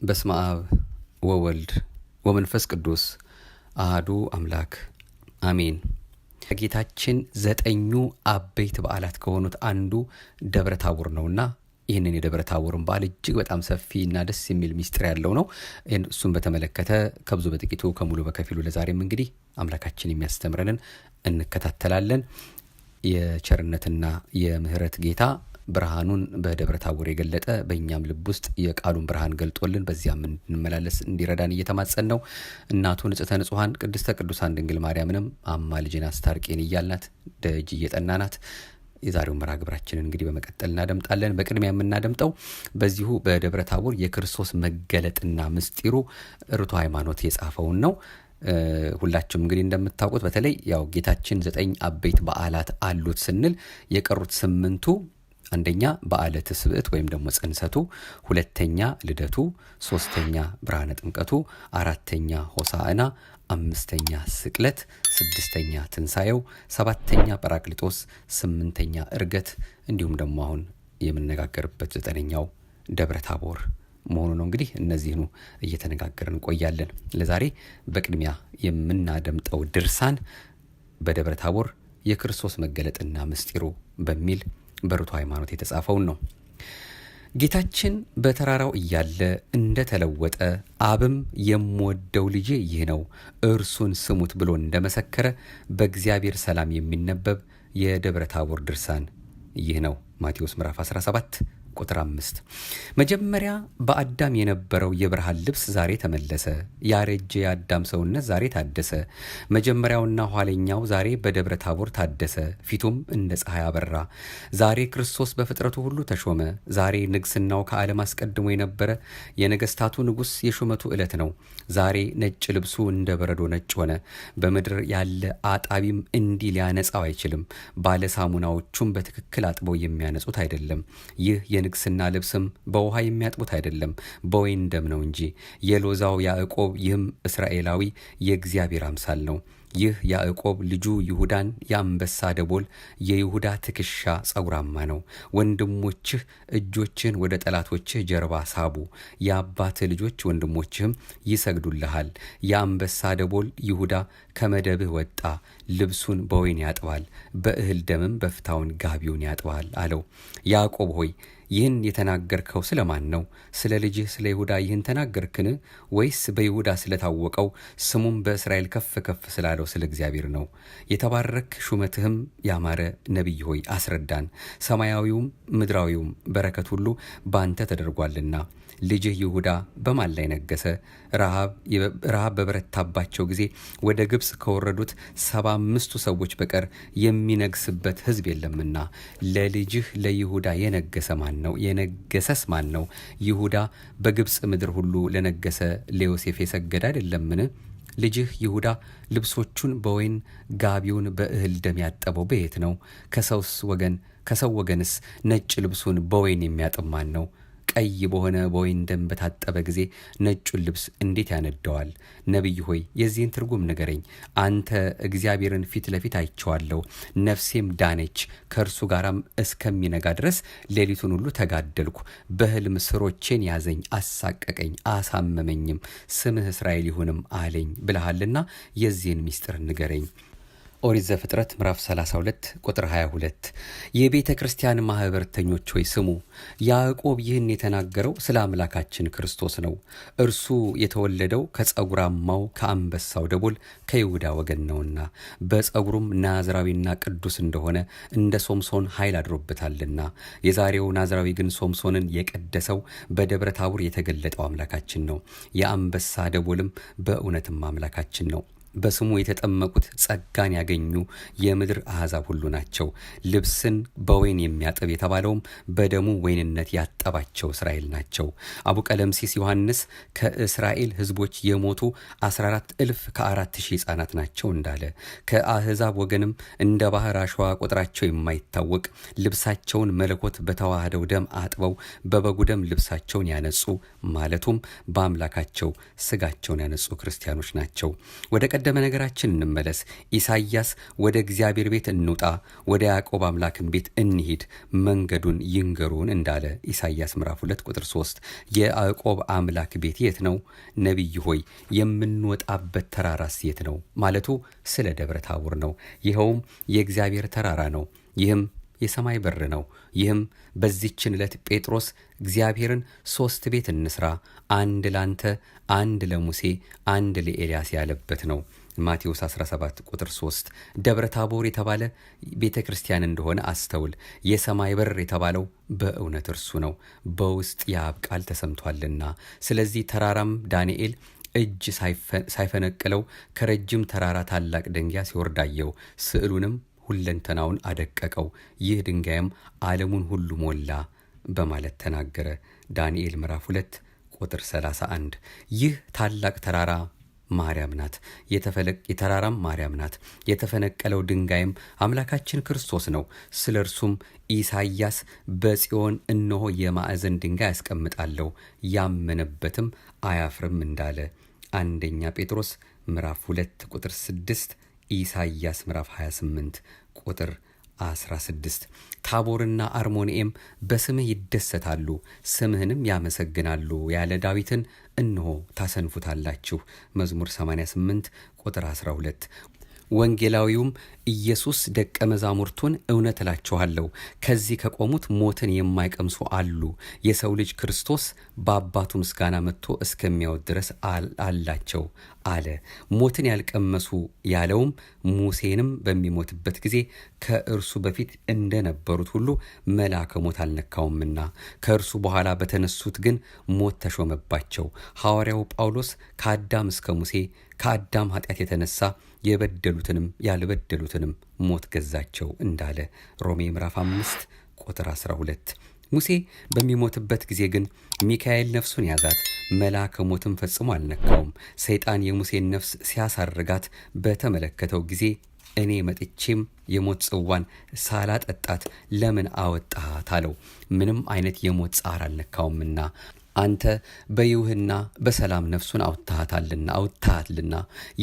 በስመ አብ ወወልድ ወመንፈስ ቅዱስ አህዱ አምላክ አሜን። ከጌታችን 9 አበይት በዓላት ከሆኑት አንዱ ደብረ ታቦር ነውና ይህንን የደብረ ታቦርን በዓል እጅግ በጣም ሰፊና ደስ የሚል ሚስጥር ያለው ነው። እሱን በተመለከተ ከብዙ በጥቂቱ ከሙሉ በከፊሉ ለዛሬም እንግዲህ አምላካችን የሚያስተምረንን እንከታተላለን። የቸርነትና የምህረት ጌታ ብርሃኑን በደብረ ታቦር የገለጠ በእኛም ልብ ውስጥ የቃሉን ብርሃን ገልጦልን በዚያም እንድንመላለስ እንዲረዳን እየተማጸን ነው። እናቱ ንጽሕተ ንጹሐን ቅድስተ ቅዱሳን ድንግል ማርያምንም አማልጅን አስታርቂን እያልናት ደጅ እየጠናናት የዛሬው መርሃ ግብራችንን እንግዲህ በመቀጠል እናደምጣለን። በቅድሚያ የምናደምጠው በዚሁ በደብረ ታቦር የክርስቶስ መገለጥና ምስጢሩ ርቱዐ ሃይማኖት የጻፈውን ነው። ሁላችሁም እንግዲህ እንደምታውቁት በተለይ ያው ጌታችን 9 አበይት በዓላት አሉት ስንል የቀሩት 8ቱ አንደኛ በዓለ ትስብእት ወይም ደግሞ ጽንሰቱ፣ ሁለተኛ ልደቱ፣ ሶስተኛ ብርሃነ ጥምቀቱ፣ አራተኛ ሆሳዕና፣ አምስተኛ ስቅለት፣ ስድስተኛ ትንሳኤው፣ ሰባተኛ ጰራቅሊጦስ፣ 8ኛ ዕርገት እንዲሁም ደግሞ አሁን የምንነጋገርበት 9ኛው ደብረ ታቦር መሆኑ ነው። እንግዲህ እነዚህኑ እየተነጋገርን እንቆያለን። ለዛሬ በቅድሚያ የምናደምጠው ድርሳን በደብረ ታቦር የክርስቶስ መገለጥና ምስጢሩ በሚል በርቱዐ ሃይማኖት የተጻፈውን ነው። ጌታችን በተራራው እያለ እንደተለወጠ አብም የምወደው ልጄ ይህ ነው እርሱን ስሙት ብሎ እንደመሰከረ በእግዚአብሔር ሰላም የሚነበብ የደብረ ታቦር ድርሳን ይህ ነው። ማቴዎስ ምዕራፍ 17 ቁጥር 5። መጀመሪያ በአዳም የነበረው የብርሃን ልብስ ዛሬ ተመለሰ። ያረጀ የአዳም ሰውነት ዛሬ ታደሰ። መጀመሪያውና ኋለኛው ዛሬ በደብረ ታቦር ታደሰ። ፊቱም እንደ ፀሐይ አበራ። ዛሬ ክርስቶስ በፍጥረቱ ሁሉ ተሾመ። ዛሬ ንግስናው ከዓለም አስቀድሞ የነበረ የነገስታቱ ንጉስ የሹመቱ ዕለት ነው። ዛሬ ነጭ ልብሱ እንደ በረዶ ነጭ ሆነ። በምድር ያለ አጣቢም እንዲህ ሊያነጻው አይችልም። ባለ ሳሙናዎቹም በትክክል አጥበው የሚያነጹት አይደለም። ይህ የንግስና ልብስም በውሃ የሚያጥቡት አይደለም፣ በወይን ደም ነው እንጂ። የሎዛው ያዕቆብ ይህም እስራኤላዊ የእግዚአብሔር አምሳል ነው። ይህ ያዕቆብ ልጁ ይሁዳን የአንበሳ ደቦል የይሁዳ ትከሻ ጸጉራማ ነው። ወንድሞችህ እጆችህን ወደ ጠላቶችህ ጀርባ ሳቡ፣ የአባትህ ልጆች ወንድሞችህም ይሰግዱልሃል። የአንበሳ ደቦል ይሁዳ ከመደብህ ወጣ፣ ልብሱን በወይን ያጥባል፣ በእህል ደምም በፍታውን ጋቢውን ያጥባል አለው። ያዕቆብ ሆይ ይህን የተናገርከው ስለማን ነው? ስለ ልጅህ ስለ ይሁዳ ይህን ተናገርክን? ወይስ በይሁዳ ስለታወቀው ስሙም በእስራኤል ከፍ ከፍ ስላለው ስለ እግዚአብሔር ነው? የተባረክ ሹመትህም ያማረ ነቢይ ሆይ አስረዳን። ሰማያዊውም ምድራዊውም በረከት ሁሉ ባንተ ተደርጓልና። ልጅህ ይሁዳ በማን ላይ ነገሰ? ረሃብ በበረታባቸው ጊዜ ወደ ግብጽ ከወረዱት 75ቱ ሰዎች በቀር የሚነግስበት ሕዝብ የለምና ለልጅህ ለይሁዳ የነገሰ ማን ነው? የነገሰስ ማን ነው? ይሁዳ በግብጽ ምድር ሁሉ ለነገሰ ለዮሴፍ የሰገደ አይደለምን? ልጅህ ይሁዳ ልብሶቹን በወይን ጋቢውን በእህል ደም ያጠበው በየት ነው? ከሰው ወገንስ ነጭ ልብሱን በወይን የሚያጥብ ማን ነው? ቀይ በሆነ በወይን ደም በታጠበ ጊዜ ነጩን ልብስ እንዴት ያነደዋል? ነቢይ ሆይ የዚህን ትርጉም ንገረኝ። አንተ እግዚአብሔርን ፊት ለፊት አይቼዋለሁ፣ ነፍሴም ዳነች። ከእርሱ ጋራም እስከሚነጋ ድረስ ሌሊቱን ሁሉ ተጋደልኩ። በሕልም ስሮቼን ያዘኝ፣ አሳቀቀኝ፣ አሳመመኝም። ስምህ እስራኤል ይሁንም አለኝ ብለሃልና የዚህን ምስጢር ንገረኝ። ኦሪት ዘፍጥረት ምዕራፍ 32 ቁጥር 22። የቤተ ክርስቲያን ማህበርተኞች ሆይ ስሙ። ያዕቆብ ይህን የተናገረው ስለ አምላካችን ክርስቶስ ነው። እርሱ የተወለደው ከጸጉራማው ከአንበሳው ደቦል ከይሁዳ ወገን ነውና በጸጉሩም ናዝራዊና ቅዱስ እንደሆነ እንደ ሶምሶን ኃይል አድሮበታልና። የዛሬው ናዝራዊ ግን ሶምሶንን የቀደሰው በደብረ ታቦር የተገለጠው አምላካችን ነው። የአንበሳ ደቦልም በእውነትም አምላካችን ነው። በስሙ የተጠመቁት ጸጋን ያገኙ የምድር አሕዛብ ሁሉ ናቸው። ልብስን በወይን የሚያጥብ የተባለውም በደሙ ወይንነት ያጠባቸው እስራኤል ናቸው። አቡቀለምሲስ ዮሐንስ ከእስራኤል ሕዝቦች የሞቱ 14 እልፍ ከ4000 ሕፃናት ናቸው እንዳለ፣ ከአሕዛብ ወገንም እንደ ባህር አሸዋ ቁጥራቸው የማይታወቅ ልብሳቸውን መለኮት በተዋህደው ደም አጥበው በበጉ ደም ልብሳቸውን ያነጹ ማለቱም በአምላካቸው ስጋቸውን ያነጹ ክርስቲያኖች ናቸው። ወደ ቀደመ ነገራችን እንመለስ። ኢሳይያስ ወደ እግዚአብሔር ቤት እንውጣ፣ ወደ ያዕቆብ አምላክን ቤት እንሂድ፣ መንገዱን ይንገሩን እንዳለ ኢሳይያስ ምዕራፍ 2 ቁጥር 3። የያዕቆብ አምላክ ቤት የት ነው? ነቢይ ሆይ የምንወጣበት ተራራስ የት ነው? ማለቱ ስለ ደብረ ታቦር ነው። ይኸውም የእግዚአብሔር ተራራ ነው። ይህም የሰማይ በር ነው። ይህም በዚችን ዕለት ጴጥሮስ እግዚአብሔርን 3 ቤት እንስራ፣ አንድ ላንተ፣ አንድ ለሙሴ፣ አንድ ለኤልያስ ያለበት ነው። ማቴዎስ 17 ቁጥር 3። ደብረ ታቦር የተባለ ቤተ ክርስቲያን እንደሆነ አስተውል። የሰማይ በር የተባለው በእውነት እርሱ ነው፣ በውስጥ የአብ ቃል ተሰምቷልና። ስለዚህ ተራራም ዳንኤል እጅ ሳይፈነቅለው ከረጅም ተራራ ታላቅ ድንጋይ ሲወርድ አየው። ስዕሉንም ሁለንተናውን አደቀቀው፣ ይህ ድንጋይም ዓለሙን ሁሉ ሞላ በማለት ተናገረ። ዳንኤል ምዕራፍ 2 ቁጥር 31። ይህ ታላቅ ተራራ ማርያም ናት። የተራራም ማርያም ናት። የተፈነቀለው ድንጋይም አምላካችን ክርስቶስ ነው። ስለ እርሱም ኢሳይያስ በጽዮን እነሆ የማዕዘን ድንጋይ አስቀምጣለሁ፣ ያመነበትም አያፍርም እንዳለ አንደኛ ጴጥሮስ ምዕራፍ 2 ቁጥር 6፣ ኢሳይያስ ምዕራፍ 28 ቁጥር 16። ታቦርና አርሞንኤም በስምህ ይደሰታሉ፣ ስምህንም ያመሰግናሉ ያለ ዳዊትን እነሆ ታሰንፉታላችሁ። መዝሙር 88 ቁጥር 12። ወንጌላዊውም ኢየሱስ ደቀ መዛሙርቱን እውነት እላችኋለሁ ከዚህ ከቆሙት ሞትን የማይቀምሱ አሉ፣ የሰው ልጅ ክርስቶስ በአባቱ ምስጋና መጥቶ እስከሚያወድ ድረስ አላቸው አለ። ሞትን ያልቀመሱ ያለውም ሙሴንም በሚሞትበት ጊዜ ከእርሱ በፊት እንደነበሩት ሁሉ መልአከ ሞት አልነካውምና ከእርሱ በኋላ በተነሱት ግን ሞት ተሾመባቸው። ሐዋርያው ጳውሎስ ከአዳም እስከ ሙሴ ከአዳም ኃጢአት የተነሳ የበደሉትንም ያልበደሉትንም ሞት ገዛቸው እንዳለ ሮሜ ምዕራፍ 5 ቁጥር 12። ሙሴ በሚሞትበት ጊዜ ግን ሚካኤል ነፍሱን ያዛት፣ መልአከ ሞትም ፈጽሞ አልነካውም። ሰይጣን የሙሴን ነፍስ ሲያሳርጋት በተመለከተው ጊዜ እኔ መጥቼም የሞት ጽዋን ሳላጠጣት ለምን አወጣሃት አለው። ምንም አይነት የሞት ጻር አልነካውምና አንተ በይውህና በሰላም ነፍሱን አውጥተሃታልና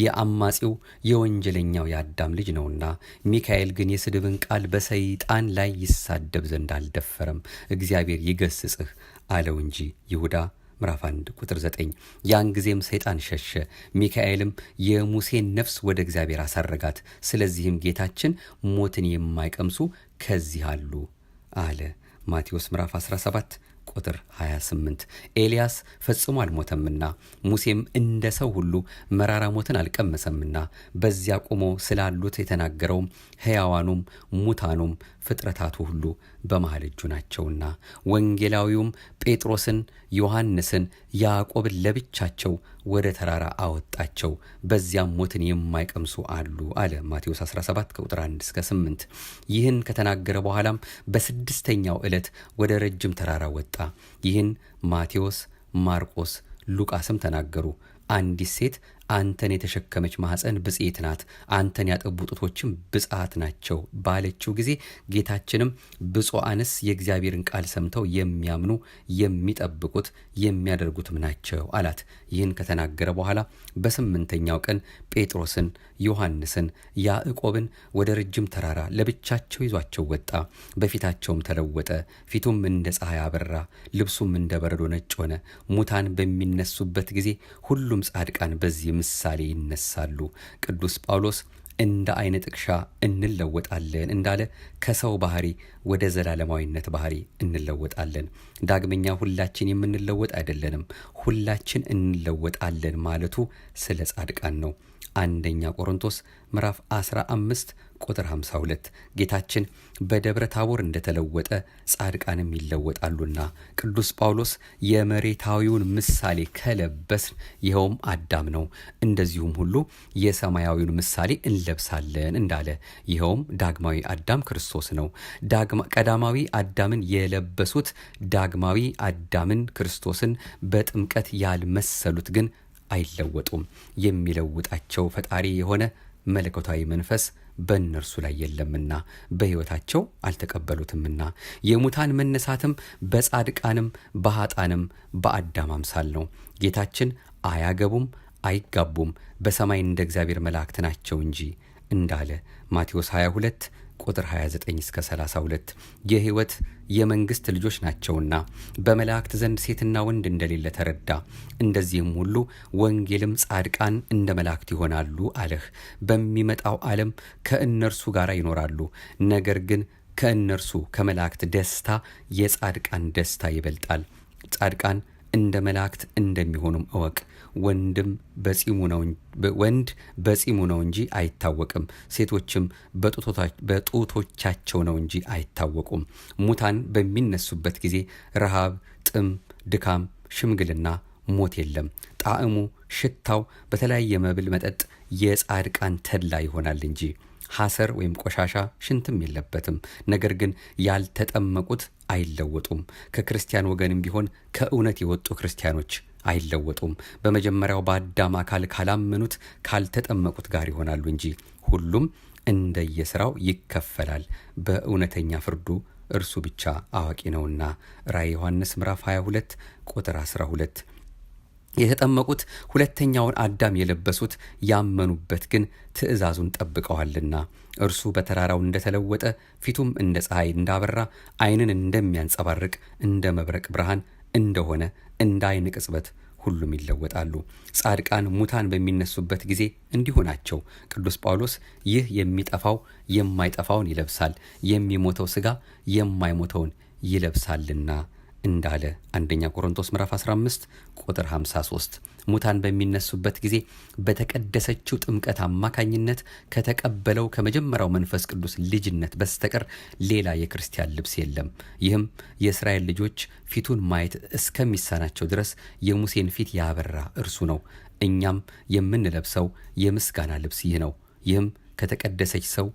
የአማጺው የወንጀለኛው የአዳም ልጅ ነውና። ሚካኤል ግን የስድብን ቃል በሰይጣን ላይ ይሳደብ ዘንድ አልደፈረም፣ እግዚአብሔር ይገስጽህ አለው እንጂ። ይሁዳ ምዕራፍ 1 ቁጥር 9። ያን ጊዜም ሰይጣን ሸሸ፣ ሚካኤልም የሙሴን ነፍስ ወደ እግዚአብሔር አሳረጋት። ስለዚህም ጌታችን ሞትን የማይቀምሱ ከዚህ አሉ አለ። ማቴዎስ ምዕራፍ 17 ቁጥር 28። ኤልያስ ፈጽሞ አልሞተምና ሙሴም እንደ ሰው ሁሉ መራራ ሞትን አልቀመሰምና በዚያ ቆሞ ስላሉት የተናገረውም ሕያዋኑም ሙታኑም ፍጥረታቱ ሁሉ በመሃል እጁ ናቸውና። ወንጌላዊውም ጴጥሮስን፣ ዮሐንስን፣ ያዕቆብን ለብቻቸው ወደ ተራራ አወጣቸው፣ በዚያም ሞትን የማይቀምሱ አሉ አለ። ማቴዎስ 17 ከቁጥር 1 እስከ 8። ይህን ከተናገረ በኋላም በስድስተኛው ዕለት ወደ ረጅም ተራራ ወጣ። ይህን ማቴዎስ፣ ማርቆስ፣ ሉቃስም ተናገሩ። አንዲት ሴት አንተን የተሸከመች ማኅፀን ብፅዕት ናት፣ አንተን ያጠቡ ጡቶችም ብፅዓት ናቸው ባለችው ጊዜ ጌታችንም ብፁዓንስ የእግዚአብሔርን ቃል ሰምተው የሚያምኑ የሚጠብቁት የሚያደርጉትም ናቸው አላት። ይህን ከተናገረ በኋላ በስምንተኛው ቀን ጴጥሮስን፣ ዮሐንስን፣ ያዕቆብን ወደ ረጅም ተራራ ለብቻቸው ይዟቸው ወጣ። በፊታቸውም ተለወጠ፣ ፊቱም እንደ ፀሐይ አበራ፣ ልብሱም እንደ በረዶ ነጭ ሆነ። ሙታን በሚነሱበት ጊዜ ሁሉም ጻድቃን በዚህ ምሳሌ ይነሳሉ። ቅዱስ ጳውሎስ እንደ አይነ ጥቅሻ እንለወጣለን እንዳለ ከሰው ባህሪ ወደ ዘላለማዊነት ባህሪ እንለወጣለን። ዳግመኛ ሁላችን የምንለወጥ አይደለንም፣ ሁላችን እንለወጣለን ማለቱ ስለ ጻድቃን ነው። አንደኛ ቆሮንቶስ ምዕራፍ 15 ቁጥር 52። ጌታችን በደብረ ታቦር እንደተለወጠ ጻድቃንም ይለወጣሉና። ቅዱስ ጳውሎስ የመሬታዊውን ምሳሌ ከለበስን ይኸውም አዳም ነው፣ እንደዚሁም ሁሉ የሰማያዊውን ምሳሌ እንለብሳለን እንዳለ ይኸውም ዳግማዊ አዳም ክርስቶስ ነው። ቀዳማዊ አዳምን የለበሱት ዳግማዊ አዳምን ክርስቶስን በጥምቀት ያልመሰሉት ግን አይለወጡም። የሚለውጣቸው ፈጣሪ የሆነ መለኮታዊ መንፈስ በእነርሱ ላይ የለምና በሕይወታቸው አልተቀበሉትምና። የሙታን መነሳትም በጻድቃንም በኃጥአንም በአዳም አምሳል ነው። ጌታችን አያገቡም አይጋቡም፣ በሰማይ እንደ እግዚአብሔር መላእክት ናቸው እንጂ እንዳለ ማቴዎስ 22 ቁጥር 29 እስከ 32። የሕይወት የመንግሥት ልጆች ናቸውና በመላእክት ዘንድ ሴትና ወንድ እንደሌለ ተረዳ። እንደዚህም ሁሉ ወንጌልም ጻድቃን እንደ መላእክት ይሆናሉ አለህ። በሚመጣው ዓለም ከእነርሱ ጋር ይኖራሉ። ነገር ግን ከእነርሱ ከመላእክት ደስታ የጻድቃን ደስታ ይበልጣል። ጻድቃን እንደ መላእክት እንደሚሆኑም እወቅ። ወንድም በጺሙ ነው ወንድ በጺሙ ነው እንጂ አይታወቅም፣ ሴቶችም በጡቶቻቸው ነው እንጂ አይታወቁም። ሙታን በሚነሱበት ጊዜ ረሃብ፣ ጥም፣ ድካም፣ ሽምግልና፣ ሞት የለም። ጣዕሙ፣ ሽታው በተለያየ መብል መጠጥ የጻድቃን ተድላ ይሆናል እንጂ ሐሰር ወይም ቆሻሻ ሽንትም የለበትም። ነገር ግን ያልተጠመቁት አይለወጡም። ከክርስቲያን ወገንም ቢሆን ከእውነት የወጡ ክርስቲያኖች አይለወጡም። በመጀመሪያው በአዳም አካል ካላመኑት ካልተጠመቁት ጋር ይሆናሉ እንጂ ሁሉም እንደየስራው ይከፈላል። በእውነተኛ ፍርዱ እርሱ ብቻ አዋቂ ነውና። ራእየ ዮሐንስ ምዕራፍ 22 ቁጥር 12። የተጠመቁት ሁለተኛውን አዳም የለበሱት ያመኑበት ግን ትእዛዙን ጠብቀዋልና እርሱ በተራራው እንደተለወጠ ፊቱም እንደ ፀሐይ እንዳበራ ዓይንን እንደሚያንጸባርቅ እንደ መብረቅ ብርሃን እንደሆነ እንደ ዓይን ቅጽበት ሁሉም ይለወጣሉ። ጻድቃን ሙታን በሚነሱበት ጊዜ እንዲሁ ናቸው። ቅዱስ ጳውሎስ ይህ የሚጠፋው የማይጠፋውን ይለብሳል፣ የሚሞተው ሥጋ የማይሞተውን ይለብሳልና እንዳለ አንደኛ ቆሮንቶስ ምዕራፍ 15 ቁጥር 53። ሙታን በሚነሱበት ጊዜ በተቀደሰችው ጥምቀት አማካኝነት ከተቀበለው ከመጀመሪያው መንፈስ ቅዱስ ልጅነት በስተቀር ሌላ የክርስቲያን ልብስ የለም። ይህም የእስራኤል ልጆች ፊቱን ማየት እስከሚሳናቸው ድረስ የሙሴን ፊት ያበራ እርሱ ነው። እኛም የምንለብሰው የምስጋና ልብስ ይህ ነው። ይህም ከተቀደሰች ሰው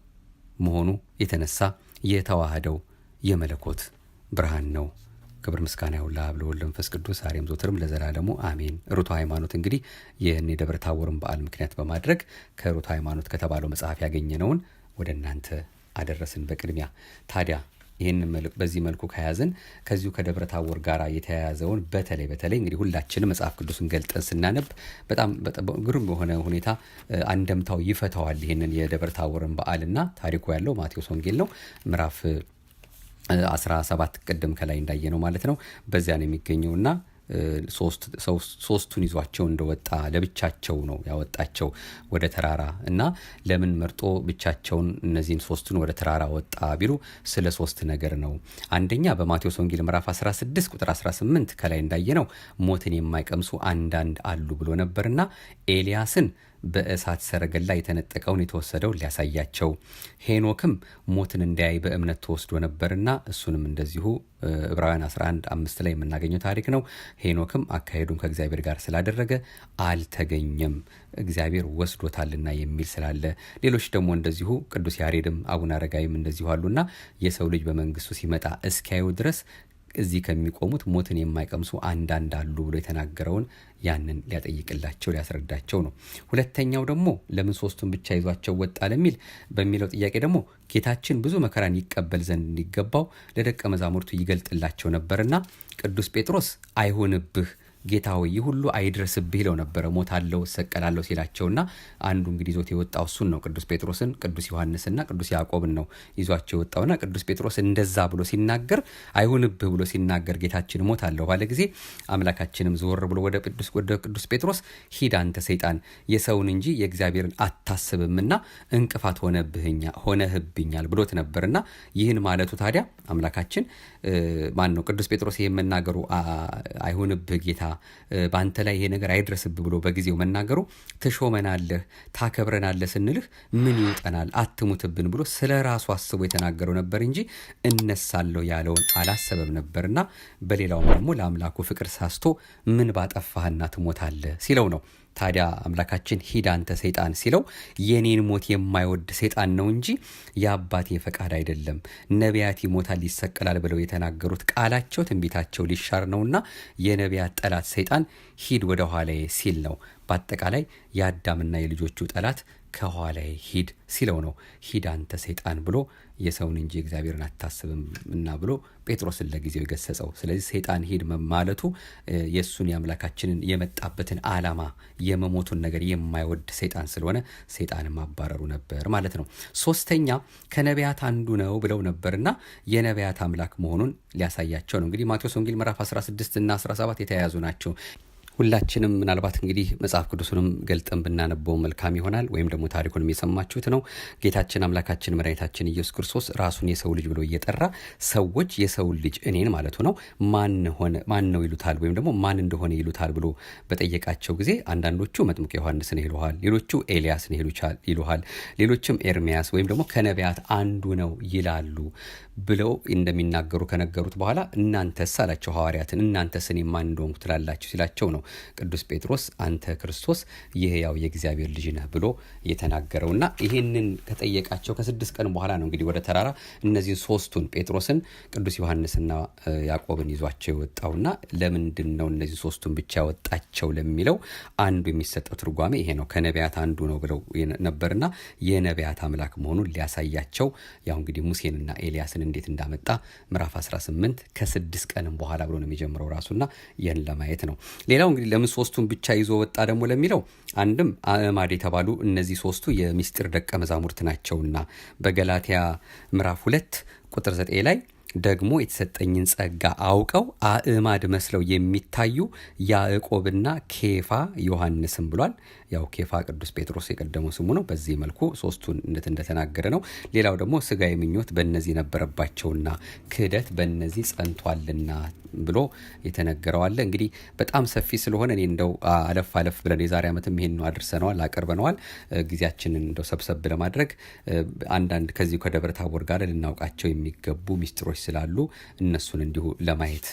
መሆኑ የተነሳ የተዋህደው የመለኮት ብርሃን ነው። ክብር ምስጋና ይሁን ለአብ ለወልድ ለመንፈስ ቅዱስ ዛሬም ዘወትርም ለዘላለሙ አሜን። ርቱዐ ሃይማኖት እንግዲህ ይህን የደብረ ታቦርን በዓል ምክንያት በማድረግ ከርቱዐ ሃይማኖት ከተባለው መጽሐፍ ያገኘነውን ወደ እናንተ አደረስን። በቅድሚያ ታዲያ ይህን በዚህ መልኩ ከያዝን ከዚሁ ከደብረ ታቦር ጋር የተያያዘውን በተለይ በተለይ እንግዲህ ሁላችንም መጽሐፍ ቅዱስን ገልጠን ስናነብ በጣም ግሩም በሆነ ሁኔታ አንደምታው ይፈታዋል። ይህንን የደብረ ታቦርን በዓልና ታሪኩ ያለው ማቴዎስ ወንጌል ነው ምዕራፍ 17 ቅድም ከላይ እንዳየነው ማለት ነው። በዚያ ነው የሚገኘውና ሶስቱን ይዟቸው እንደወጣ ለብቻቸው ነው ያወጣቸው ወደ ተራራ እና ለምን መርጦ ብቻቸውን እነዚህን ሶስቱን ወደ ተራራ ወጣ ቢሉ ስለ ሶስት ነገር ነው። አንደኛ በማቴዎስ ወንጌል ምዕራፍ 16 ቁጥር 18 ከላይ እንዳየነው ሞትን የማይቀምሱ አንዳንድ አሉ ብሎ ነበርና ኤልያስን በእሳት ሰረገላ የተነጠቀውን የተወሰደውን ሊያሳያቸው፣ ሄኖክም ሞትን እንዳያይ በእምነት ተወስዶ ነበርና እሱንም እንደዚሁ ዕብራውያን 11 5 ላይ የምናገኘው ታሪክ ነው። ሄኖክም አካሄዱን ከእግዚአብሔር ጋር ስላደረገ አልተገኘም፣ እግዚአብሔር ወስዶታልና የሚል ስላለ፣ ሌሎች ደግሞ እንደዚሁ ቅዱስ ያሬድም አቡነ አረጋዊም እንደዚሁ አሉና የሰው ልጅ በመንግስቱ ሲመጣ እስኪያዩ ድረስ እዚህ ከሚቆሙት ሞትን የማይቀምሱ አንዳንድ አሉ ብሎ የተናገረውን ያንን ሊያጠይቅላቸው ሊያስረዳቸው ነው። ሁለተኛው ደግሞ ለምን ሶስቱን ብቻ ይዟቸው ወጣ ለሚል በሚለው ጥያቄ ደግሞ ጌታችን ብዙ መከራን ይቀበል ዘንድ እንዲገባው ለደቀ መዛሙርቱ ይገልጥላቸው ነበርና ቅዱስ ጴጥሮስ አይሆንብህ ጌታ ሆይ ይህ ሁሉ አይድረስብህ ይለው ነበረ። ሞታለሁ እሰቀላለሁ ሲላቸውና አንዱ እንግዲህ ይዞት የወጣው እሱን ነው። ቅዱስ ጴጥሮስን፣ ቅዱስ ዮሐንስና ቅዱስ ያዕቆብን ነው ይዟቸው የወጣውና ቅዱስ ጴጥሮስ እንደዛ ብሎ ሲናገር አይሁንብህ ብሎ ሲናገር ጌታችን ሞታለሁ ባለ ጊዜ አምላካችንም ዞር ብሎ ወደ ቅዱስ ጴጥሮስ ሂድ አንተ ሰይጣን የሰውን እንጂ የእግዚአብሔርን አታስብምና እንቅፋት ሆነህብኛል ብሎት ነበርና ይህን ማለቱ ታዲያ አምላካችን ማን ነው ቅዱስ ጴጥሮስ ይህን መናገሩ አይሁንብህ ጌታ በአንተ ላይ ይሄ ነገር አይድረስብህ ብሎ በጊዜው መናገሩ ትሾመናለህ፣ ታከብረናለህ ስንልህ ምን ይውጠናል አትሙትብን ብሎ ስለ ራሱ አስቦ የተናገረው ነበር እንጂ እነሳለሁ ያለውን አላሰበም ነበርና በሌላውም ደግሞ ለአምላኩ ፍቅር ሳስቶ ምን ባጠፋህና ትሞታለህ ሲለው ነው። ታዲያ አምላካችን ሂድ አንተ ሰይጣን ሲለው የኔን ሞት የማይወድ ሰይጣን ነው እንጂ የአባቴ ፈቃድ አይደለም። ነቢያት ይሞታል ይሰቀላል ብለው የተናገሩት ቃላቸው ትንቢታቸው ሊሻር ነውና የነቢያት ጠላት ሰይጣን ሂድ ወደ ኋላዬ ሲል ነው። በአጠቃላይ የአዳምና የልጆቹ ጠላት ከኋላዬ ሂድ ሲለው ነው። ሂድ አንተ ሰይጣን ብሎ የሰውን እንጂ እግዚአብሔርን አታስብም እና ብሎ ጴጥሮስን ለጊዜው የገሰጸው። ስለዚህ ሰይጣን ሂድ ማለቱ የእሱን የአምላካችንን የመጣበትን ዓላማ የመሞቱን ነገር የማይወድ ሰይጣን ስለሆነ ሰይጣን ማባረሩ ነበር ማለት ነው። ሶስተኛ ከነቢያት አንዱ ነው ብለው ነበርና የነቢያት አምላክ መሆኑን ሊያሳያቸው ነው። እንግዲህ ማቴዎስ ወንጌል ምዕራፍ 16 እና 17 የተያያዙ ናቸው። ሁላችንም ምናልባት እንግዲህ መጽሐፍ ቅዱሱንም ገልጠን ብናነበው መልካም ይሆናል። ወይም ደግሞ ታሪኩንም የሰማችሁት ነው። ጌታችን አምላካችን መድኃኒታችን ኢየሱስ ክርስቶስ ራሱን የሰው ልጅ ብሎ እየጠራ ሰዎች የሰው ልጅ እኔን ማለቱ ነው ማን ነው ይሉታል፣ ወይም ደግሞ ማን እንደሆነ ይሉታል ብሎ በጠየቃቸው ጊዜ አንዳንዶቹ መጥምቅ ዮሐንስ ነው ይሉሃል፣ ሌሎቹ ኤልያስ ነው ይሉሃል፣ ሌሎችም ኤርሚያስ ወይም ደግሞ ከነቢያት አንዱ ነው ይላሉ ብለው እንደሚናገሩ ከነገሩት በኋላ እናንተስ አላቸው ሐዋርያትን፣ እናንተስ እኔ ማን እንደሆንኩ ትላላችሁ ሲላቸው ነው ቅዱስ ጴጥሮስ አንተ ክርስቶስ የሕያው የእግዚአብሔር ልጅ ነህ ብሎ የተናገረውና ይህንን ከጠየቃቸው ከ6 ቀን በኋላ ነው እንግዲህ ወደ ተራራ እነዚህን ሶስቱን ጴጥሮስን፣ ቅዱስ ዮሐንስና ያዕቆብን ይዟቸው የወጣውና ለምንድን ነው እነዚህ ሶስቱን ብቻ ያወጣቸው ለሚለው አንዱ የሚሰጠው ትርጓሜ ይሄ ነው። ከነቢያት አንዱ ነው ብለው ነበርና የነቢያት አምላክ መሆኑን ሊያሳያቸው ያው እንግዲህ ሙሴንና ኤልያስን እንዴት እንዳመጣ ምዕራፍ 18 ከ6 ቀንም በኋላ ብሎ ነው የሚጀምረው ራሱና ይህን ለማየት ነው። ሌላው እንግዲህ ለምን ሶስቱን ብቻ ይዞ ወጣ ደግሞ ለሚለው አንድም አእማድ የተባሉ እነዚህ ሶስቱ የሚስጥር ደቀ መዛሙርት ናቸውና በገላትያ ምዕራፍ 2 ቁጥር 9 ላይ ደግሞ የተሰጠኝን ጸጋ አውቀው አእማድ መስለው የሚታዩ ያዕቆብና ኬፋ ዮሐንስም ብሏል። ያው ኬፋ ቅዱስ ጴጥሮስ የቀደመው ስሙ ነው። በዚህ መልኩ ሶስቱን እንደተናገረ ነው። ሌላው ደግሞ ስጋዊ ምኞት በእነዚህ ነበረባቸውና ክህደት በእነዚህ ጸንቷልና ብሎ የተነገረው አለ። እንግዲህ በጣም ሰፊ ስለሆነ እኔ እንደው አለፍ አለፍ ብለን የዛሬ ዓመትም ይሄን ነው አድርሰነዋል፣ አቅርበነዋል። ጊዜያችንን እንደው ሰብሰብ ለማድረግ አንዳንድ ከዚሁ ከደብረ ታቦር ጋር ልናውቃቸው የሚገቡ ሚስጥሮች ስላሉ እነሱን እንዲሁ ለማየት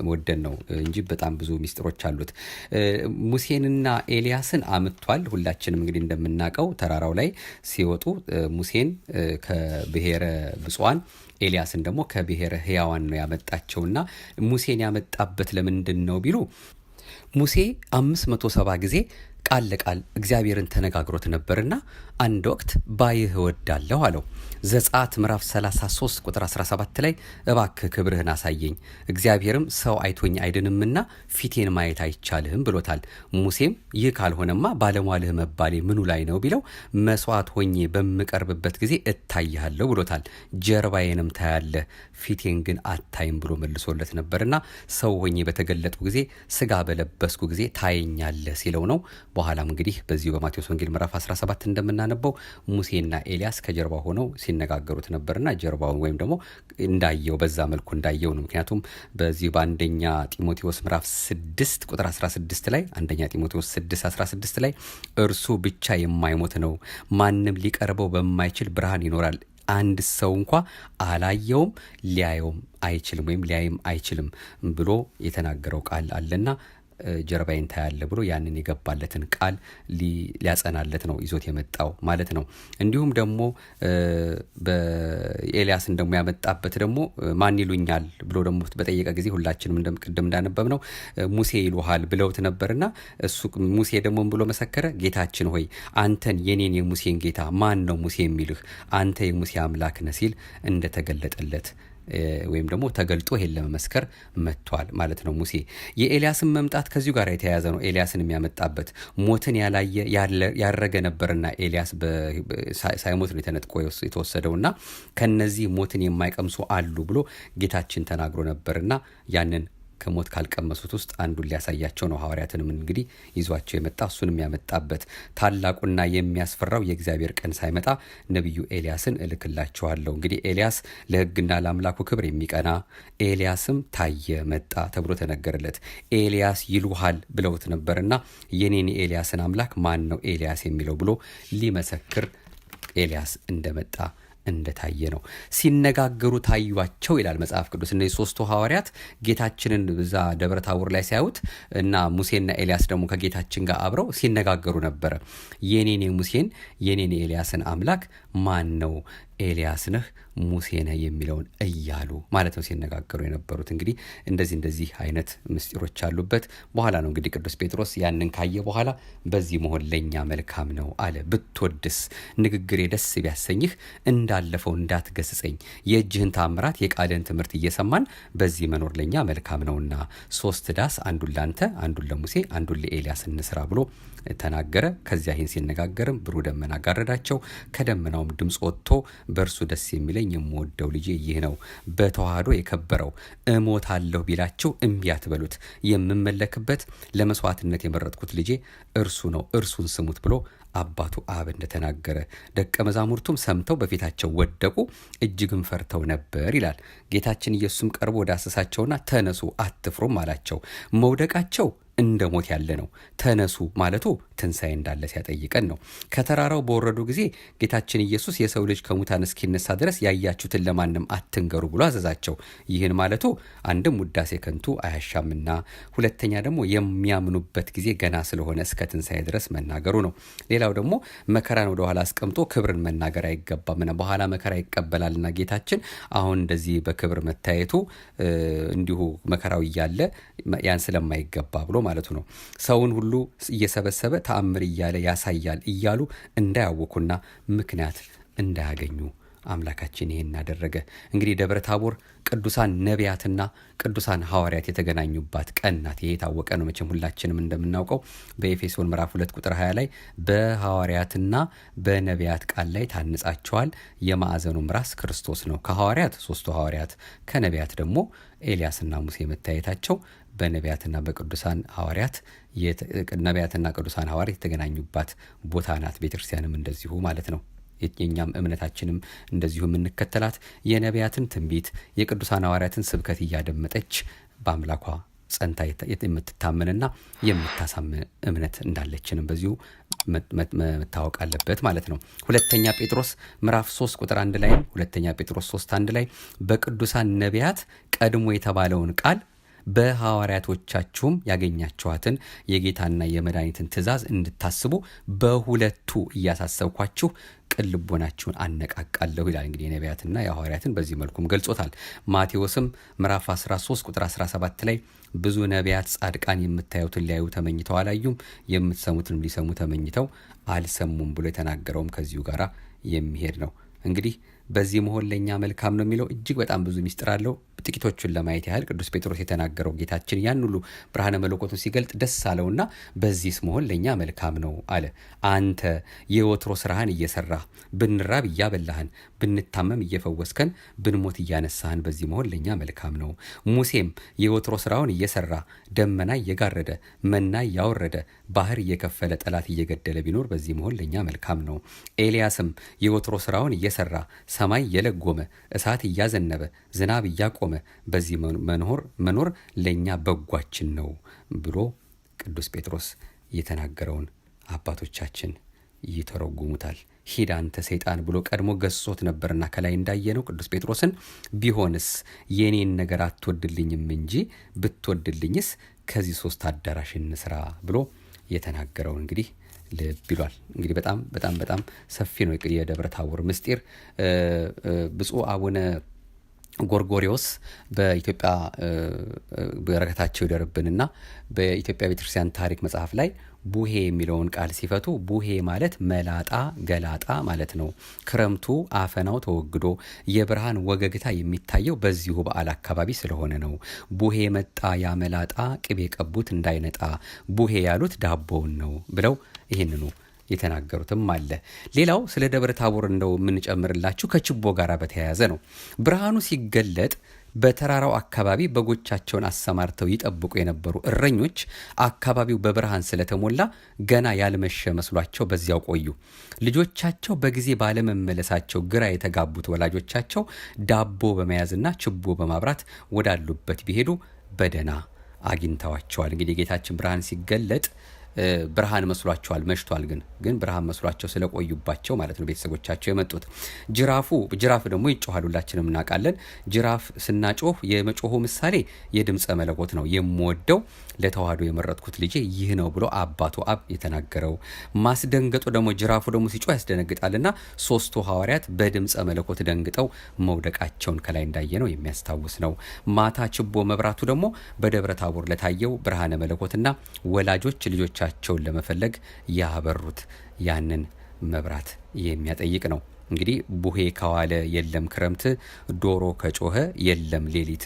ወደን ነው እንጂ በጣም ብዙ ሚስጥሮች አሉት። ሙሴንና ኤልያስን አምጥቷል። ሁላችንም እንግዲህ እንደምናውቀው ተራራው ላይ ሲወጡ ሙሴን ከብሔረ ብፁዓን ኤልያስን ደግሞ ከብሔረ ሕያዋን ነው ያመጣቸውና ሙሴን ያመጣበት ለምንድን ነው ቢሉ ሙሴ 570 ጊዜ ቃል ለቃል እግዚአብሔርን ተነጋግሮት ነበርና አንድ ወቅት ባይህ እወዳለሁ አለው። ዘጸአት ምዕራፍ 33 ቁጥር 17 ላይ እባክህ ክብርህን አሳየኝ፣ እግዚአብሔርም ሰው አይቶኝ አይድንምና ፊቴን ማየት አይቻልህም ብሎታል። ሙሴም ይህ ካልሆነማ ባለሟልህ መባሌ ምኑ ላይ ነው ቢለው መስዋዕት ሆኜ በምቀርብበት ጊዜ እታይሃለሁ ብሎታል። ጀርባዬንም ታያለህ ፊቴን ግን አታይም ብሎ መልሶለት ነበርና ሰው ሆኜ በተገለጥኩ ጊዜ ስጋ በለበስኩ ጊዜ ታየኛለህ ሲለው ነው። በኋላም እንግዲህ በዚሁ በማቴዎስ ወንጌል ምዕራፍ 17 እንደምናነበው ሙሴና ኤልያስ ከጀርባ ሆነው ሲነጋገሩት ነበርና ጀርባውን ወይም ደግሞ እንዳየው በዛ መልኩ እንዳየው ነው። ምክንያቱም በዚሁ በአንደኛ ጢሞቴዎስ ምዕራፍ 6 ቁጥር 16 ላይ አንደኛ ጢሞቴዎስ 6:16 ላይ እርሱ ብቻ የማይሞት ነው፣ ማንም ሊቀርበው በማይችል ብርሃን ይኖራል፣ አንድ ሰው እንኳ አላየውም ሊያየውም አይችልም ወይም ሊያይም አይችልም ብሎ የተናገረው ቃል አለና ጀርባዬን ታያለህ ብሎ ያንን የገባለትን ቃል ሊያጸናለት ነው ይዞት የመጣው ማለት ነው። እንዲሁም ደግሞ በኤልያስን ደግሞ ያመጣበት ደግሞ ማን ይሉኛል ብሎ ደግሞ በጠየቀ ጊዜ ሁላችንም ቅድም እንዳነበብነው ሙሴ ይሉሃል ብለውት ነበርና እሱ ሙሴ ደግሞ ብሎ መሰከረ፣ ጌታችን ሆይ አንተን የኔን የሙሴን ጌታ ማን ነው ሙሴ የሚልህ? አንተ የሙሴ አምላክ ነህ ሲል እንደተገለጠለት ወይም ደግሞ ተገልጦ ይሄን ለመመስከር መጥቷል ማለት ነው። ሙሴ የኤልያስን መምጣት ከዚሁ ጋር የተያያዘ ነው። ኤልያስን የሚያመጣበት ሞትን ያላየ ያረገ ነበርና ኤልያስ ሳይሞት ነው የተነጥቆ የተወሰደውና ከነዚህ ሞትን የማይቀምሱ አሉ ብሎ ጌታችን ተናግሮ ነበርና ያንን ከሞት ካልቀመሱት ውስጥ አንዱን ሊያሳያቸው ነው ሐዋርያትንም እንግዲህ ይዟቸው የመጣ እሱንም ያመጣበት ታላቁና የሚያስፈራው የእግዚአብሔር ቀን ሳይመጣ ነብዩ ኤልያስን እልክላችኋለሁ። እንግዲህ ኤልያስ ለሕግና ለአምላኩ ክብር የሚቀና ኤልያስም ታየ መጣ ተብሎ ተነገረለት። ኤልያስ ይሉሃል ብለውት ነበርና የኔን ኤልያስን አምላክ ማን ነው ኤልያስ የሚለው ብሎ ሊመሰክር ኤልያስ እንደመጣ እንደታየ ነው። ሲነጋገሩ ታዩአቸው ይላል መጽሐፍ ቅዱስ። እነዚህ ሶስቱ ሐዋርያት ጌታችንን በዛ ደብረ ታቦር ላይ ሲያዩት እና ሙሴና ኤልያስ ደግሞ ከጌታችን ጋር አብረው ሲነጋገሩ ነበረ። የኔን የሙሴን የኔን የኤልያስን አምላክ ማን ነው ኤልያስ ነህ፣ ሙሴ ነህ የሚለውን እያሉ ማለት ነው ሲነጋገሩ የነበሩት። እንግዲህ እንደዚህ እንደዚህ አይነት ምስጢሮች አሉበት። በኋላ ነው እንግዲህ ቅዱስ ጴጥሮስ ያንን ካየ በኋላ በዚህ መሆን ለእኛ መልካም ነው አለ። ብትወድስ ንግግሬ ደስ ቢያሰኝህ እንዳለፈው እንዳትገስጸኝ፣ የእጅህን ታምራት የቃልህን ትምህርት እየሰማን በዚህ መኖር ለእኛ መልካም ነውና 3 ዳስ አንዱን ላንተ፣ አንዱን ለሙሴ፣ አንዱን ለኤልያስ እንስራ ብሎ ተናገረ። ከዚያ ይህን ሲነጋገርም ብሩህ ደመና ጋረዳቸው። ከደመናውም ድምፅ ወጥቶ በእርሱ ደስ የሚለኝ የምወደው ልጄ ይህ ነው፣ በተዋህዶ የከበረው፣ እሞታለሁ ቢላችሁ እምቢ አትበሉት፣ የምመለክበት ለመስዋዕትነት የመረጥኩት ልጄ እርሱ ነው፣ እርሱን ስሙት ብሎ አባቱ አብ እንደተናገረ ደቀ መዛሙርቱም ሰምተው በፊታቸው ወደቁ፣ እጅግም ፈርተው ነበር ይላል። ጌታችን ኢየሱስም ቀርቦ ዳሰሳቸውና ተነሱ አትፍሩም አላቸው። መውደቃቸው እንደ ሞት ያለ ነው። ተነሱ ማለቱ ትንሣኤ እንዳለ ሲያጠይቀን ነው። ከተራራው በወረዱ ጊዜ ጌታችን ኢየሱስ የሰው ልጅ ከሙታን እስኪነሳ ድረስ ያያችሁትን ለማንም አትንገሩ ብሎ አዘዛቸው። ይህን ማለቱ አንድም ውዳሴ ከንቱ አያሻምና፣ ሁለተኛ ደግሞ የሚያምኑበት ጊዜ ገና ስለሆነ እስከ ትንሣኤ ድረስ መናገሩ ነው። ሌላው ደግሞ መከራን ወደ ኋላ አስቀምጦ ክብርን መናገር አይገባምና በኋላ መከራ ይቀበላልና ጌታችን አሁን እንደዚህ በክብር መታየቱ እንዲሁ መከራው እያለ ያን ስለማይገባ ብሎ ማለቱ ነው። ሰውን ሁሉ እየሰበሰበ ተአምር እያለ ያሳያል እያሉ እንዳያወኩና ምክንያት እንዳያገኙ አምላካችን ይሄን አደረገ። እንግዲህ ደብረ ታቦር ቅዱሳን ነቢያትና ቅዱሳን ሐዋርያት የተገናኙባት ቀን ናት። ይሄ የታወቀ ነው መቼም ሁላችንም እንደምናውቀው በኤፌሶን ምዕራፍ 2 ቁጥር 20 ላይ በሐዋርያትና በነቢያት ቃል ላይ ታንጻቸዋል፣ የማዕዘኑም ራስ ክርስቶስ ነው። ከሐዋርያት 3ቱ ሐዋርያት፣ ከነቢያት ደግሞ ኤልያስና ሙሴ መታየታቸው በነቢያትና በቅዱሳን ሐዋርያት ነቢያትና ቅዱሳን ሐዋርያት የተገናኙባት ቦታ ናት። ቤተክርስቲያንም እንደዚሁ ማለት ነው። የኛም እምነታችንም እንደዚሁ የምንከተላት የነቢያትን ትንቢት የቅዱሳን ሐዋርያትን ስብከት እያደመጠች በአምላኳ ጸንታ የምትታመንና የምታሳምን እምነት እንዳለችንም በዚሁ መታወቅ አለበት ማለት ነው። ሁለተኛ ጴጥሮስ ምዕራፍ 3 ቁጥር 1 ላይ ሁለተኛ ጴጥሮስ 3:1 ላይ በቅዱሳን ነቢያት ቀድሞ የተባለውን ቃል በሐዋርያቶቻችሁም ያገኛችኋትን የጌታና የመድኃኒትን ትእዛዝ እንድታስቡ በሁለቱ እያሳሰብኳችሁ ቅን ልቦናችሁን አነቃቃለሁ ይላል። እንግዲህ የነቢያትና የሐዋርያትን በዚህ መልኩም ገልጾታል። ማቴዎስም ምዕራፍ 13 ቁጥር 17 ላይ ብዙ ነቢያት ጻድቃን የምታዩትን ሊያዩ ተመኝተው አላዩም፣ የምትሰሙትንም ሊሰሙ ተመኝተው አልሰሙም ብሎ የተናገረውም ከዚሁ ጋራ የሚሄድ ነው። እንግዲህ በዚህ መሆን ለኛ መልካም ነው የሚለው እጅግ በጣም ብዙ ሚስጥር አለው። ጥቂቶቹን ለማየት ያህል ቅዱስ ጴጥሮስ የተናገረው ጌታችን ያን ሁሉ ብርሃነ መለኮቱን ሲገልጥ ደስ አለውና በዚህስ መሆን ለኛ መልካም ነው አለ። አንተ የወትሮ ስራህን እየሰራህ ብንራብ እያበላህን፣ ብንታመም እየፈወስከን፣ ብንሞት እያነሳህን በዚህ መሆን ለኛ መልካም ነው። ሙሴም የወትሮ ስራውን እየሰራ ደመና እየጋረደ መና እያወረደ ባህር እየከፈለ ጠላት እየገደለ ቢኖር በዚህ መሆን ለኛ መልካም ነው። ኤልያስም የወትሮ ስራውን እየሰራ ሰማይ እየለጎመ እሳት እያዘነበ ዝናብ እያቆመ በዚህ መኖር ለኛ በጓችን ነው ብሎ ቅዱስ ጴጥሮስ የተናገረውን አባቶቻችን ይተረጉሙታል። ሂድ አንተ ሰይጣን ብሎ ቀድሞ ገስጾት ነበርና ከላይ እንዳየነው ቅዱስ ጴጥሮስን ቢሆንስ የኔን ነገር አትወድልኝም እንጂ ብትወድልኝስ ከዚህ 3 አዳራሽ እንስራ ብሎ የተናገረው እንግዲህ ልብ ይሏል። እንግዲህ በጣም በጣም በጣም ሰፊ ነው የደብረ ታቦር ምስጢር። ብፁዕ አቡነ ጎርጎሪዎስ በኢትዮጵያ በረከታቸው ይደርብንና በኢትዮጵያ ቤተክርስቲያን ታሪክ መጽሐፍ ላይ ቡሄ የሚለውን ቃል ሲፈቱ ቡሄ ማለት መላጣ ገላጣ ማለት ነው። ክረምቱ አፈናው ተወግዶ የብርሃን ወገግታ የሚታየው በዚሁ በዓል አካባቢ ስለሆነ ነው። ቡሄ መጣ ያመላጣ ቅቤ ቀቡት እንዳይነጣ፣ ቡሄ ያሉት ዳቦውን ነው ብለው ይህንኑ የተናገሩትም አለ። ሌላው ስለ ደብረ ታቦር እንደው የምንጨምርላችሁ ከችቦ ጋር በተያያዘ ነው። ብርሃኑ ሲገለጥ በተራራው አካባቢ በጎቻቸውን አሰማርተው ይጠብቁ የነበሩ እረኞች አካባቢው በብርሃን ስለተሞላ ገና ያልመሸ መስሏቸው በዚያው ቆዩ። ልጆቻቸው በጊዜ ባለመመለሳቸው ግራ የተጋቡት ወላጆቻቸው ዳቦ በመያዝና ችቦ በማብራት ወዳሉበት ቢሄዱ በደህና አግኝተዋቸዋል። እንግዲህ የጌታችን ብርሃን ሲገለጥ ብርሃን መስሏቸዋል። መሽቷል፣ ግን ብርሃን መስሏቸው ስለቆዩባቸው ማለት ነው ቤተሰቦቻቸው የመጡት። ጅራፍ ደግሞ ይጮሃል፣ ሁላችንም እናውቃለን። ጅራፍ ስናጮህ የመጮሁ ምሳሌ የድምፀ መለኮት ነው። የምወደው ለተዋህዶ የመረጥኩት ልጄ ይህ ነው ብሎ አባቱ አብ የተናገረው። ማስደንገጡ ደግሞ ጅራፉ ደግሞ ሲጮህ ያስደነግጣልና ሶስቱ ሐዋርያት በድምፀ መለኮት ደንግጠው መውደቃቸውን ከላይ እንዳየነው የሚያስታውስ ነው። ማታ ችቦ መብራቱ ደግሞ በደብረ ታቦር ለታየው ብርሃነ መለኮትና ወላጆች ልጆቻቸውን ለመፈለግ ያበሩት ያንን መብራት የሚያጠይቅ ነው። እንግዲህ ቡሄ ከዋለ የለም ክረምት፣ ዶሮ ከጮኸ የለም ሌሊት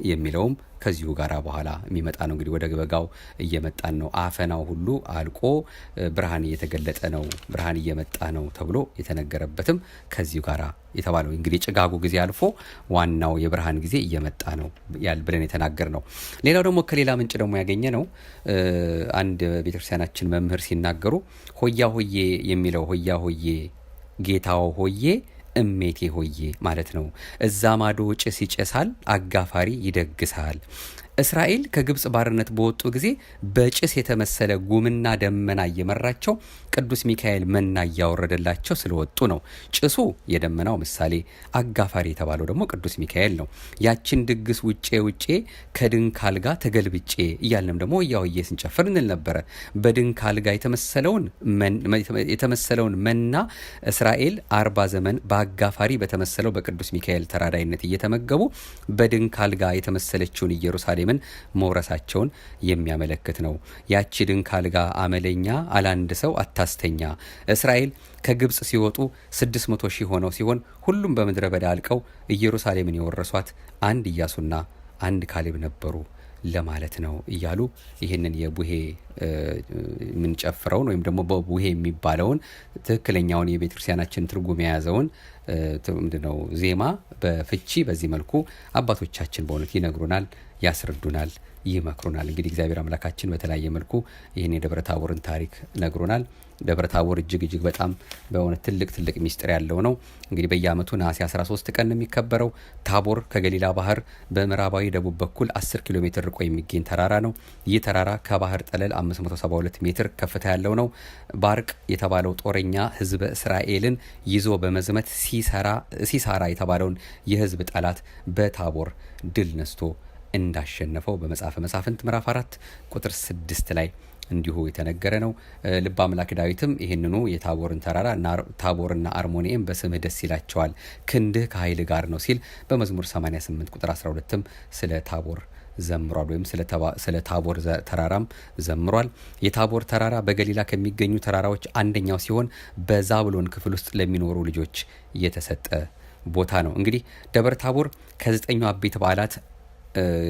የሚለውም ከዚሁ ጋር በኋላ የሚመጣ ነው። እንግዲህ ወደ በጋው እየመጣን ነው። አፈናው ሁሉ አልቆ ብርሃን እየተገለጠ ነው፣ ብርሃን እየመጣ ነው ተብሎ የተነገረበትም ከዚሁ ጋር የተባለው እንግዲህ የጭጋጉ ጊዜ አልፎ ዋናው የብርሃን ጊዜ እየመጣ ነው ያል ብለን የተናገር ነው። ሌላው ደግሞ ከሌላ ምንጭ ደግሞ ያገኘ ነው። አንድ ቤተክርስቲያናችን መምህር ሲናገሩ ሆያ ሆዬ የሚለው ሆያ ሆዬ ጌታው ሆዬ እሜቴ ሆዬ ማለት ነው። እዛ ማዶ ጭስ ይጨሳል፣ አጋፋሪ ይደግሳል። እስራኤል ከግብፅ ባርነት በወጡ ጊዜ በጭስ የተመሰለ ጉምና ደመና እየመራቸው ቅዱስ ሚካኤል መና እያወረደላቸው ስለወጡ ነው። ጭሱ የደመናው ምሳሌ፣ አጋፋሪ የተባለው ደግሞ ቅዱስ ሚካኤል ነው። ያችን ድግስ ውጬ ውጬ ከድንክ አልጋ ተገልብጬ እያልንም ደግሞ እያወየ ስንጨፍር እንል ነበረ። በድንክ አልጋ የተመሰለውን መና እስራኤል 40 ዘመን በአጋፋሪ በተመሰለው በቅዱስ ሚካኤል ተራዳይነት እየተመገቡ በድንክ አልጋ የተመሰለችውን ኢየሩሳሌምን መውረሳቸውን የሚያመለክት ነው። ያቺ ድንክ አልጋ አመለኛ አላንድ ሰው አታስተኛ። እስራኤል ከግብፅ ሲወጡ 600 ሺህ ሆነው ሲሆን ሁሉም በምድረ በዳ አልቀው ኢየሩሳሌምን የወረሷት አንድ ኢያሱና አንድ ካሌብ ነበሩ ለማለት ነው እያሉ ይህንን የቡሄ የምንጨፍረውን ወይም ደግሞ በቡሄ የሚባለውን ትክክለኛውን የቤተክርስቲያናችን ትርጉም የያዘውን ምንድነው ዜማ በፍቺ በዚህ መልኩ አባቶቻችን በእውነት ይነግሩናል፣ ያስረዱናል፣ ይመክሩናል። እንግዲህ እግዚአብሔር አምላካችን በተለያየ መልኩ ይህን የደብረ ታቦርን ታሪክ ነግሮናል። ደብረ ታቦር እጅግ እጅግ በጣም በእውነት ትልቅ ትልቅ ሚስጥር ያለው ነው። እንግዲህ በየዓመቱ ነሐሴ 13 ቀን ነው የሚከበረው። ታቦር ከገሊላ ባህር በምዕራባዊ ደቡብ በኩል 10 ኪሎ ሜትር ርቆ የሚገኝ ተራራ ነው። ይህ ተራራ ከባህር ጠለል 572 ሜትር ከፍታ ያለው ነው። ባርቅ የተባለው ጦረኛ ሕዝበ እስራኤልን ይዞ በመዝመት ሲሳራ የተባለውን የሕዝብ ጠላት በታቦር ድል ነስቶ እንዳሸነፈው በመጽሐፈ መሳፍንት ምዕራፍ 4 ቁጥር 6 ላይ እንዲሁ የተነገረ ነው። ልበ አምላክ ዳዊትም ይህንኑ የታቦርን ተራራ ታቦርና አርሞንኤም በስምህ ደስ ይላቸዋል፣ ክንድህ ከኃይል ጋር ነው ሲል በመዝሙር 88 ቁጥር 12ም ስለ ታቦር ዘምሯል፣ ወይም ስለ ታቦር ተራራም ዘምሯል። የታቦር ተራራ በገሊላ ከሚገኙ ተራራዎች አንደኛው ሲሆን በዛብሎን ክፍል ውስጥ ለሚኖሩ ልጆች የተሰጠ ቦታ ነው። እንግዲህ ደብረ ታቦር ከ9 አበይት በዓላት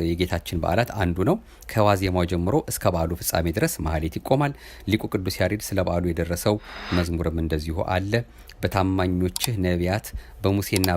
የጌታችን በዓላት አንዱ ነው። ከዋዜማው ጀምሮ እስከ በዓሉ ፍጻሜ ድረስ ማህሌት ይቆማል። ሊቁ ቅዱስ ያሬድ ስለ በዓሉ የደረሰው መዝሙርም እንደዚሁ አለ። በታማኞችህ ነቢያት በሙሴና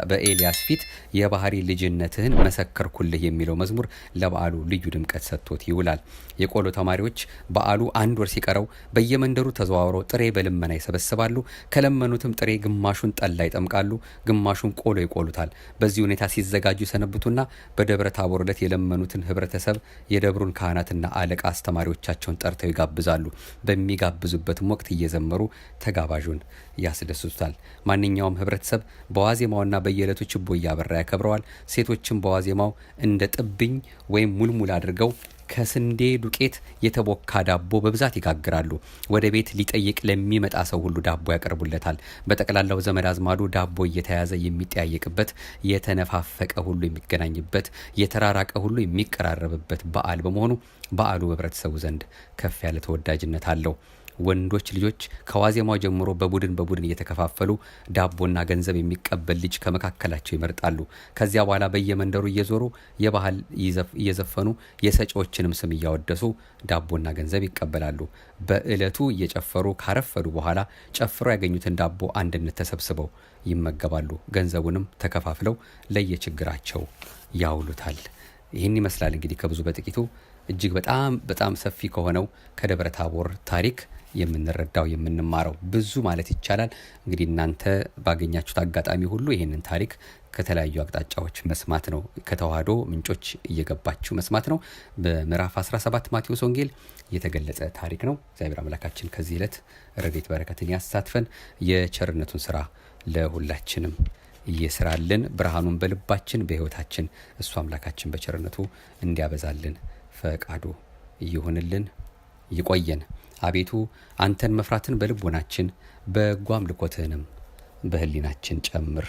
በኤልያስ ፊት የባህሪ ልጅነትህን መሰከርኩልህ የሚለው መዝሙር ለበዓሉ ልዩ ድምቀት ሰጥቶት ይውላል። የቆሎ ተማሪዎች በዓሉ አንድ ወር ሲቀረው በየመንደሩ ተዘዋውረው ጥሬ በልመና ይሰበስባሉ። ከለመኑትም ጥሬ ግማሹን ጠላ ይጠምቃሉ፣ ግማሹን ቆሎ ይቆሉታል። በዚህ ሁኔታ ሲዘጋጁ ይሰነብቱና በደብረ ታቦር ዕለት የለመኑትን ህብረተሰብ የደብሩን ካህናትና አለቃ አስተማሪዎቻቸውን ጠርተው ይጋብዛሉ። በሚጋብዙበትም ወቅት እየዘመሩ ተጋባዡን ያስደስቱታል። ማንኛውም ህብረተሰብ በዋዜማውና በየዕለቱ ችቦ እያበራ ያከብረዋል። ሴቶችም በዋዜማው እንደ ጥብኝ ወይም ሙልሙል አድርገው ከስንዴ ዱቄት የተቦካ ዳቦ በብዛት ይጋግራሉ። ወደ ቤት ሊጠይቅ ለሚመጣ ሰው ሁሉ ዳቦ ያቀርቡለታል። በጠቅላላው ዘመድ አዝማዱ ዳቦ እየተያዘ የሚጠያየቅበት፣ የተነፋፈቀ ሁሉ የሚገናኝበት፣ የተራራቀ ሁሉ የሚቀራረብበት በዓል በመሆኑ በዓሉ በህብረተሰቡ ዘንድ ከፍ ያለ ተወዳጅነት አለው። ወንዶች ልጆች ከዋዜማው ጀምሮ በቡድን በቡድን እየተከፋፈሉ ዳቦና ገንዘብ የሚቀበል ልጅ ከመካከላቸው ይመርጣሉ። ከዚያ በኋላ በየመንደሩ እየዞሩ የባህል እየዘፈኑ የሰጪዎችንም ስም እያወደሱ ዳቦና ገንዘብ ይቀበላሉ። በእለቱ እየጨፈሩ ካረፈዱ በኋላ ጨፍረው ያገኙትን ዳቦ አንድነት ተሰብስበው ይመገባሉ። ገንዘቡንም ተከፋፍለው ለየችግራቸው ያውሉታል። ይህን ይመስላል እንግዲህ ከብዙ በጥቂቱ እጅግ በጣም በጣም ሰፊ ከሆነው ከደብረ ታቦር ታሪክ የምንረዳው የምንማረው። ብዙ ማለት ይቻላል። እንግዲህ እናንተ ባገኛችሁት አጋጣሚ ሁሉ ይህንን ታሪክ ከተለያዩ አቅጣጫዎች መስማት ነው። ከተዋህዶ ምንጮች እየገባችሁ መስማት ነው። በምዕራፍ 17 ማቴዎስ ወንጌል የተገለጸ ታሪክ ነው። እግዚአብሔር አምላካችን ከዚህ ዕለት ረድኤት በረከትን ያሳትፈን። የቸርነቱን ስራ ለሁላችንም እየስራልን ብርሃኑን በልባችን በሕይወታችን እሱ አምላካችን በቸርነቱ እንዲያበዛልን ፈቃዱ ይሁንልን። ይቆየን። አቤቱ አንተን መፍራትን በልቦናችን በጎ አምልኮትህንም በሕሊናችን ጨምር።